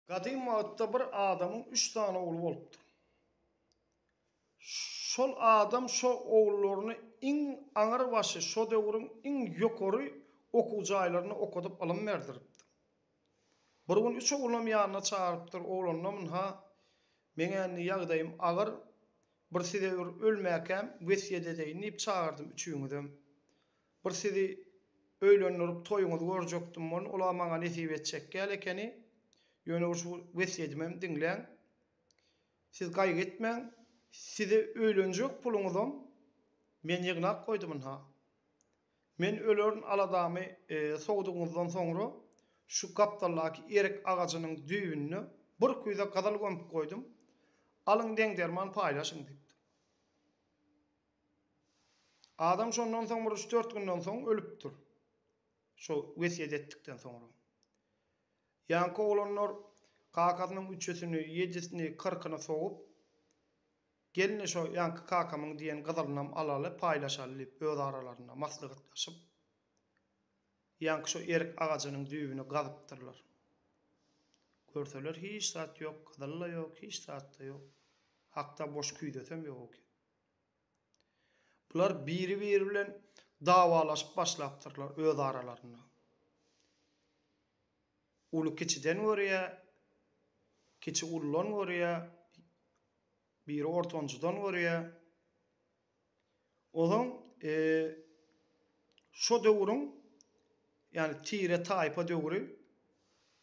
Gadym wagtda bir adamyň üç sany ogly bolupdyr. Şol adam şo ogullaryny iň aňyr başy şo döwrüň iň ýokary okuw jaýlarynda okadyp ylym berdiripdir. Bir gün üç oglunam ýanyna çagyrypdyr, Oglanlam ynha, meň-ä indi ýagdaýym agyr, bir size bir ölmäkäm wesýet edeýin diýip çagyrdym üçüňizem. Bir sizi öýlendirip toýuňyzy görjekdim welin, ol-a maňa nesip etjek däl ekeni. Ýöne bir şu wesýedimem diňläň. Siz gaýgy etmäň, size öýlenjek puluňyzam men ýygnap goýdum ynha. Men ölerin aladamy sowdugyňyzdan soňra şu gapdaldaky erik agajynyň düýbünde bir küýze gyzyl gömüp goýdum. Alyň deň-derman paýlaşyň diýipdir. Adam şondan soň bir üç-dört günden soň ölüpdir. Şo wesýet etdikden soňra. Ýaňky oglanlar kakasynyň üçüsini, ýedisini, kyrkyny sowup, Gelin şo ýaňky kakamyň diýen gyzylynam alaly, paýlaşaly diýip öz aralarynda maslahatlaşyp, ýaňky şo erik agajynyň düýbüni gazypdyrlar. Görseler hiç zat ýok, gyzyl-da ýok, hiç zat-da ýok. Hakda boş küýzesem ýok eken. Bular biri-biri bilen dawalaşyp başlapdyrlar öz aralarynda. Uly kiçiden görýär, kiçi uludan görýär, biri ortanjydan görýär. Ozaň şo döwrüň, ýagny tire-taýpa döwri,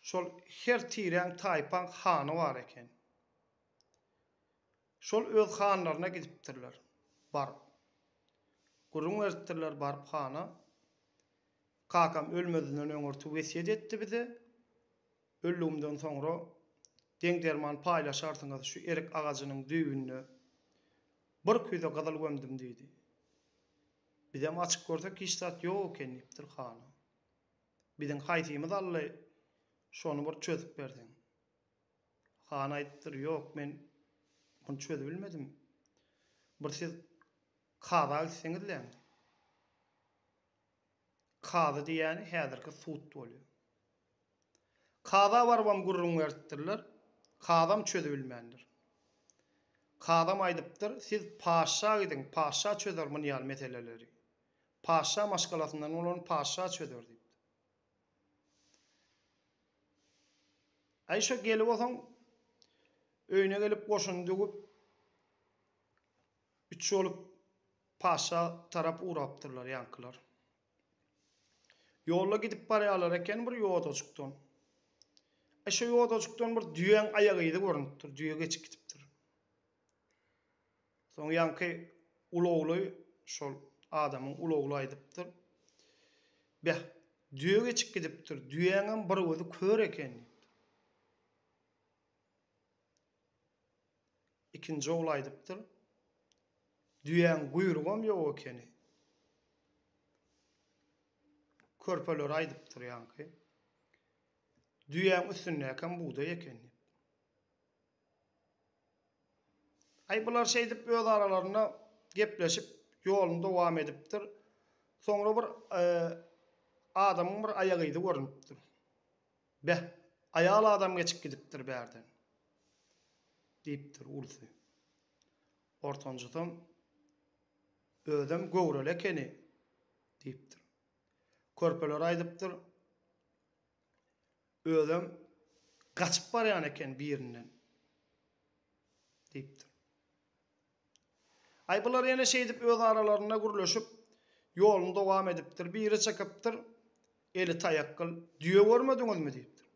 şol her tiräň, taýpaň hany bar eken. Şol öz hanlaryna gidipdirler. Baryp. Gürrüň beripdirler baryp hana. Kakam ölmezinden öňürti wesýet etdi bize. Öldügimden soňra deň-derman paýlaşarsyňyz şu erik agajynyň düýbünde bir küýze gyzyl gömdüm diýdi. Bizem açyp görsek hiç zat ýok eken diýipdir hana. Biziň haýsymyz aldy şony bir çözüp berseň. Han aýdypdyr, Ýok, men muny çözübilmedim. Bir siz kaza gitseňiz-läň diýip. Kazy diýýäni häzirki sud bolýar. Kaza barybam gürrüň beripdirler, kazam çözübilmändir. Kazam aýdypdyr, Siz paşşa gidiň, paşşa çözer muny ýaly meseleleri. Paşşa maşgalasyndan bolan paşşa çözer diýipdir. Aý şo gelip osaň öýüne gelip goşuny düwüp üç bolup paşşa tarap ugrapdyrlar ýaňkylar. Ýolda gidip barýarlar eken bir ýodajykdan. Aý şo ýodajykdan bir düýäň aýak yzy görnüpdir, düýe geçip gidipdir. Soň ýaňky uly ogly şol adamyň uly ogly aýdypdyr. Beh, düýe geçip gidipdir, düýäňem bir gözi kör eken diýipdir. Ikinji ogly aýdypdyr. Düýäň guýrugam ýok ekeni. Körpeleri aýdypdyr ýaňky. Düýäň üstündäkem bugdaý eken diýip. Aý bular şeýdip öz aralarynda gepleşip ýoluny dowam edipdir. Soňra bir adamyň bir aýak yzy görnüpdir. Beh, aýal adam geçip gidipdir bärden. Diýipdir ulusy. Ortanjysam özem göwreli ekeni diýipdir. Körpeler aýdypdyr. Özem gaçyp barýan eken birinden. Diýipdir. Aý bular ýene şeýdip öz aralarynda gürleşip, ýoluny dowam edipdir. Biri çykypdyr, eli taýakgyl, Düýe görmediňizmi? diýipdir.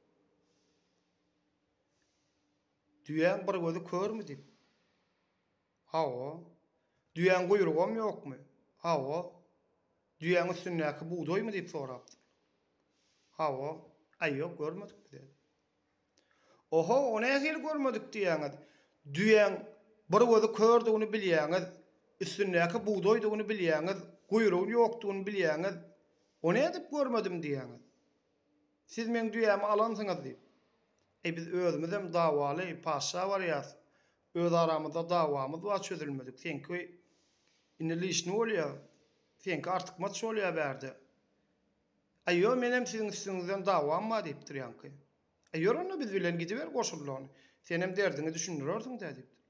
Düýäň bir gözi körmi? diýip. Hawa. Düýäň guýrugam ýokmy? Hawa. Düýäň üstündäki bugdaýmy diýip sorapdyr. Hawa. Aý ýok, görmedik biz. Oho, o nähili görmedik diýýäňiz? Düýäň bir gözi kördügini bilýäňiz, üstündäki bugdaýdygyny bilýäňiz, guýrugyny ýokdugyny bilýäňiz. O nädip görmedim diýýäňiz? Siz meň düýämi alansyňyz diýip. Eý, biz özümizem dawaly, paşşa barýas. Öz aramyzda dawamyz bar çözülmedik. Seňki indi lişni bolýa. Seňki artykmaç bolýa bärde. Aý ýo menem siziň üstüňizden dawam bar diýipdir ýaňky. E ýör onda biz bilen gidiber goşuldany. Senem derdiňi düşündirersiň-dä diýipdir.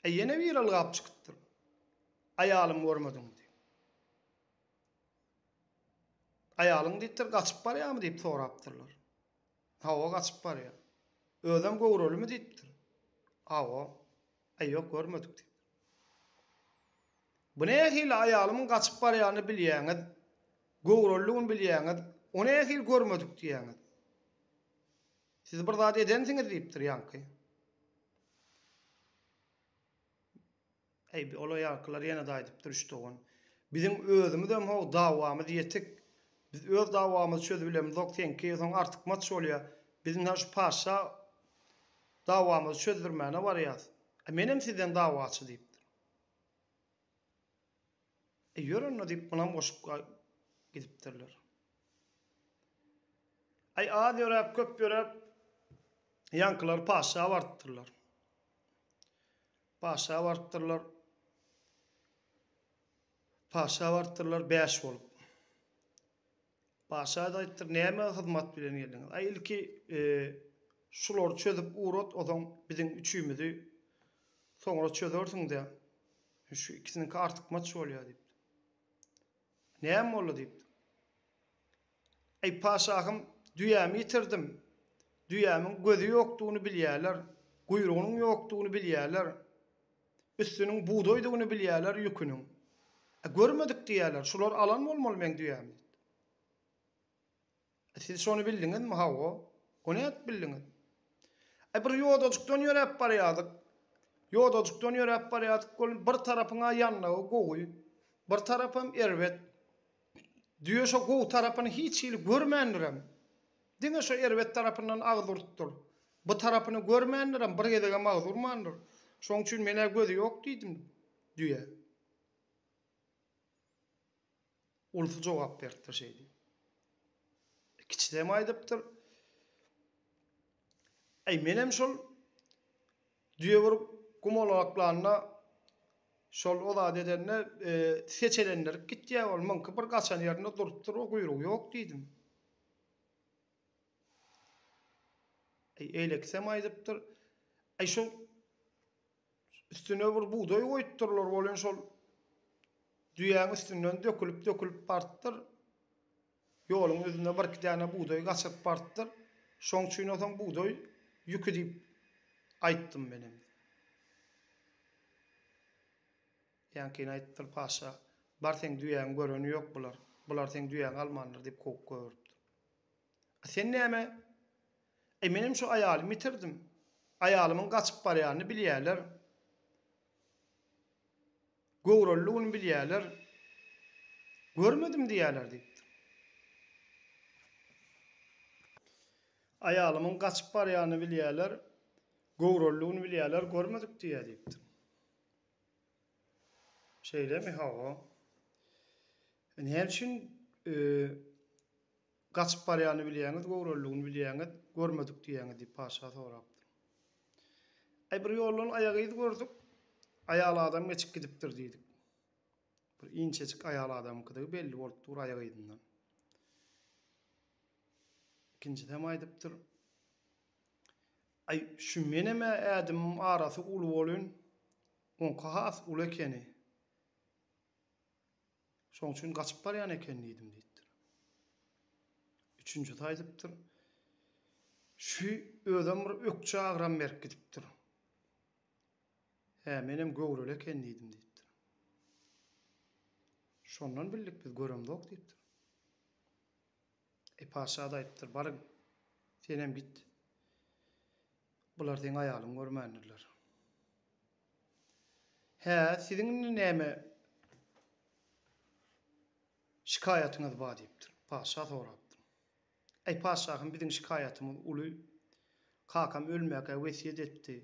E ýene biri ylgap çykypdyr. Aýalymy görmediňmi diýip. Aýalyň diýipdir, gaçyp barýarmy diýip sorapdyrlar. Hawa, gaçyp barýar. Özem göwrelimi diýipdir. Hawa. Aý ýok, görmedik diýipdir. Bu nähili aýalymyň gaçyp barýanyny bilýäňiz, göwreliligini bilýäňiz, o nähili görmedik diýýäňiz. Siz bir zat edensiňiz diýipdir ýaňky. Äý, ol ýaňkylar ýene-de aýdypdyr üç dogan. Biziň özümizem how dawamyz ýetik. Biz öz dawamyzy çözübilemizok, seňki soň artykmaç bolýar. Biz ynha şu patyşa dawamyzy çözdürmäne barýas. A menem sizden dawaçy diýipdir. E, ýör onda diýip, munam goşup gidipdirler. Aý, az ýöräp, köp ýöräp, ýaňkylar patyşa barypdyrlar. Paşa barypdyrlar. Paşa barypdyrlar bäş bolup. Paşa-da aýdypdyr, näme hyzmat bilen geldiňiz? Aý, ilki e, şulary çözüp ugrat, ozaň biziň üçimizi soňra çözersiň-dä. Şu ikisiniňki artykmaç bolýar diýipdir. Näme boldy diýipdir. Eý, paşahym, düýämi ýitirdim. Düýämiň gözi ýokdugyny bilýärler, guýrugynyň ýokdugyny bilýärler, üstüniň bugdaýdygyny bilýärler ýüküniň. E, görmedik diýýärler, şular alan bolmaly meň düýämi diýdi. E, siz şony bildiňizmi? Hawa. O nädip bildiňiz? E, bir ýodajykdan ýöräp barýardyk. Ýodajykdan ýöräp barýardyk, welin bir tarapyň-a ýandagy gowy, bir tarapam erbet. Düýe şo gowy tarapyny hiç hili görmändirem. Diňe şo erbet tarapyndan agyz urupdyr. Bu tarapyny görmändirem, bir gezegem agyz urmandyr. Şoň üçin men-ä gözi ýok diýdim düýä. Ulusy jogap beripdir şeý diýip. Kiçisem aýdypdyr. Äý menem şol Düýe bir gumalaklanda şol o zat edende seçelendirip gitýär ol muňky bir gaçan ýerinde durupdyr o guýrugy ýok diýdim. Eý eýlekisem aýdypdyr. Eý şol üstüne bir bugdaý goýupdyrlar welin şol düýäň üstünden dökülip dökülip barypdyr. Ýoluň ýüzünde birki däne bugdaý gaçyryp barypdyr. Şoň üçin onsoň bugdaý ýüki diýip aýtdym menem. Ýaňkyny aýdypdyr paşa, Bar seň düýäňi göreni ýok bular. Bular seň düýäňi almandyr diýip kowup goýberipdir. A sen näme? Eý menem şu aýalymy ýitirdim. Aýalymyň gaçyp barýanyny bilýäler. Göwreliligini bilýärler. Görmedim diýýärler diýipdir. Aýalymyň gaçyp barýanyny bilýärler. Göwreliligini bilýärler, görmedik diýýär diýipdir. Şeýlemi? Hawa. Näme üçin e, gaçyp barýanyny bilýäňiz, göwreliligini bilýäňiz, görmedik diýýäňiz diýip patyşa sorapdyr. Aý bir ýoldan aýak yz gördük. Aýal adam geçip gidipdir diýdik. Bir inçejik aýal adamyňkydygy belli bolup dur aýak yzyndan. Ikinjisem aýdypdyr. Aý şu menem-ä ädimim arasy uly bolyn, oňky has uly ekeni. Şoň üçin gaçyp barýan eken diýdim diýipdir. Üçünjisi aýdypdyr. Şu özem bir ökje agram berip gidipdir. Hä, menem göwreli eken diýdim diýipdir. Şondan bildik biz göremzok diýipdir. E patyşa-da aýdypdyr, baryň, senem git. Bular seň aýalyňy görmändirler. Hä, siziň indi näme şikaýatyňyz bar diýipdir. Patyşa sorapdyr. Äý, patyşahym, biziň şikaýatymyz uly. Kakam ölmäkä wesýet etdi.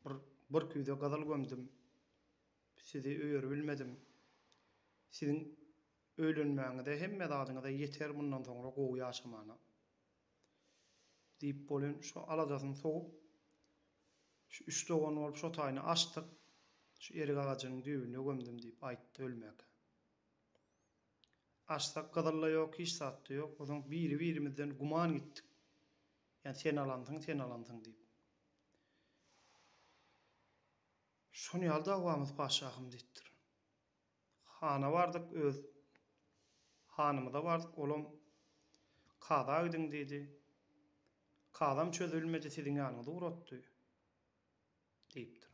Bir, bir küýze gyzyl gömdüm. Sizi öýeribilmedim. Siziň öýlenmäňize, hemme zadyňyza ýeter mundan soňra gowy ýaşamana. Diýip bolyn şo aladasyny sowup, şu üç dogan bolup şo taýyny açdyk, şu erik agajynyň düýbünde gömdüm diýip aýtdy ölmäkä. Açsak gyzyl-da ýok, hiç zat-da ýok. Onsoň biri-birimizden güman gitdik. Ýa sen alansyň, sen alansyň diýip. Şony ýaly dawamyz patyşahym diýipdir. Hana bardyk, öz hanymyza bardyk, olam kaza gidiň diýdi. Kazam çözülmedi, siziň ýanyňyza ugratdy diýipdir.